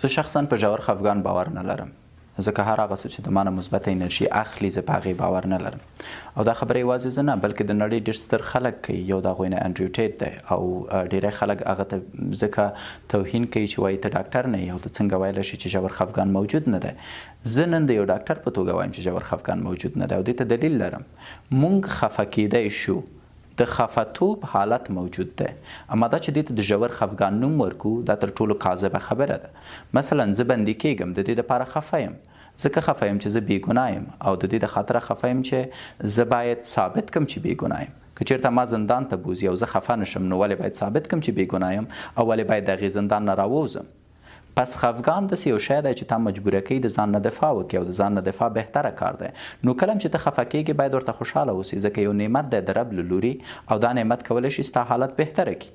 زه شخصا په ژور خفګان باور نه لرم، ځکه هر هغه څه چې د مانه مثبته انرژي اخلي، زه په هغې باور نه لرم. او دا خبره یوازې زه نه، بلکې د نړۍ ډېر ستر خلک کوي. یو د هغوی نه انډریو ټیټ دی، او ډېری خلک هغه ته ځکه توهین کوي چې وایي ته ډاکټر نه یې او ته څنګه ویلی شې چې ژور خفګان موجود نه دی. زه نن د یو ډاکټر په توګه وایم چې ژور خفګان موجود نه دی، او دې ته دلیل لرم. مونږ خفه کیدای شو، د خفه توب حالت موجود دی، اما دا چې دې ته د ژور خفګان نوم ورکو، دا تر ټولو کاذبه خبره ده. مثلا زه بندي کیږم، د دې لپاره خفه یم. ځکه خفه یم چې زه بې ګناه یم، او د دې د خاطره خفه یم چې زه باید ثابت کم چې بې ګناه یم. که چیرته ما زندان ته بوځي او زه خفه نشم، نو ولې باید ثابت کم چې بې ګناه یم او ولې باید د هغې زندان نه راووځم؟ پس خفګان داسې یو شی دی چې تا مجبوره کوي د ځان نه دفاع وکړي، او د ځان نه دفاع بهتره کار دی. نو کله هم چې ته خفه کېږې، باید ورته خوشحاله اوسې، ځکه یو نعمت دی د رب له لوري، او دا نعمت کولی شي ستا حالت بهتره کړي.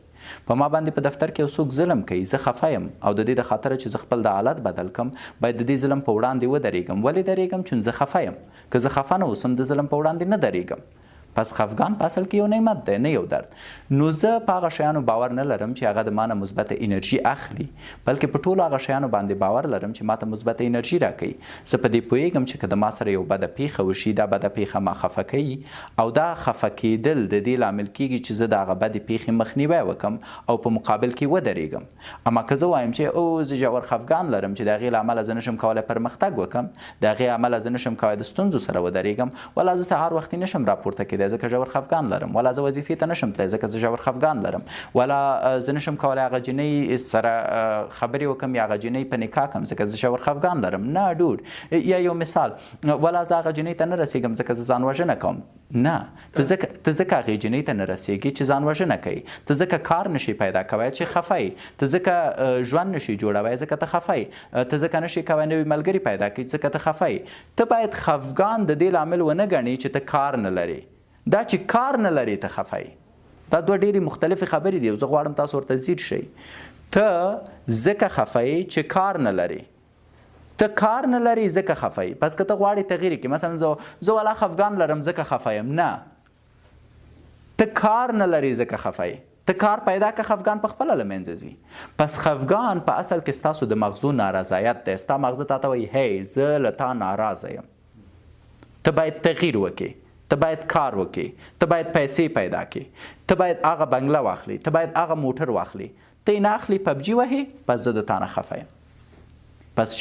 په ما باندې په دفتر کې یو څوک ظلم کوي، زه خفه یم، او د دې د خاطره چې زه خپل دا حالت بدل کړم، باید د دې ظلم په وړاندې ودرېږم. ولې درېږم؟ چون زه خفه یم. که زه خفه نه اوسم، د ظلم په وړاندې نه درېږم. پس خفګان په اصل کې یو نعمت دی، نه یو درد. نو زه په هغه شیانو باور نه لرم چې هغه د مانه مثبته انرژي اخلي، بلکې په ټولو هغه شیانو باندې باور لرم چې ماته مثبته انرژي راکوي. زه په دې پوهیږم چې که د ما سره یو بده پیښه وشي، دا بده پیښه ما خفه کوي، او دا خفه کیدل د دې لامل کیږي چې زه د هغه بدې پیښې مخنیوی وکم او په مقابل کې ودرېږم. اما که زه وایم چې او زه ژور خفګان لرم چې د هغې له امله زه نشم کولی پرمختګ وکم، د هغې امله زه نشم کولی د ستونزو سره ودرېږم، ولا زه سهار وختي نشم راپورته کېدای ځکه ژور خفګان لرم، ولا زه وظیفې ته نشم تللی ځکه زه ژور خفګان لرم، ولا زه نشم کولی هغه جینۍ سره خبرې وکم یا هغه جینۍ په نکاح کم ځکه زه ژور خفګان لرم. نه ډوډ، یا یو مثال، ولا زه هغه جینۍ ته نه رسېږم ځکه زه ځان وژنه کوم. نه، ته ځکه ته ځکه هغې جینۍ ته نه رسېږې چې ځان وژنه کوي. ته ځکه کار نشي پیدا کوی چې خفه یې. ته ځکه ژوند نشي جوړوی ځکه ته خفه یې. ته ځکه نشي کوی نوي ملګري پیدا کړي ځکه ته خفه یې. ته باید خفګان د دې لامل ونه ګڼې چې ته کار نه لرې. دا چې کار نه لرې ته خفه یې، دا دوه ډېرې مختلفې خبرې دي، او زه غواړم تاسو ورته ځیر شئ. ته ځکه خفه یې چې کار نه لرې. ته کار نه لرې ځکه خفه یې. پس که ته غواړې تغییر کړې، مثلا زه ولا خفګان لرم ځکه خفه یم، نه، ته کار نه لرې ځکه خفه یې. ته کار پیدا که، خفګان په خپله له منځه ځي. پس خفګان په اصل کې ستاسو د مغزو نارضایت دی. ستا مغزه تا ته وایي هی زه له تا ناراضه یم، ته باید تغییر وکړې، ته باید کار وکړې، ته باید پیسې پیدا کړې، ته باید هغه بنګله واخلې، ته باید هغه موټر واخلې. ته یې نه اخلې، پبجي وهې، پس زه د تا نه خفه یم. پس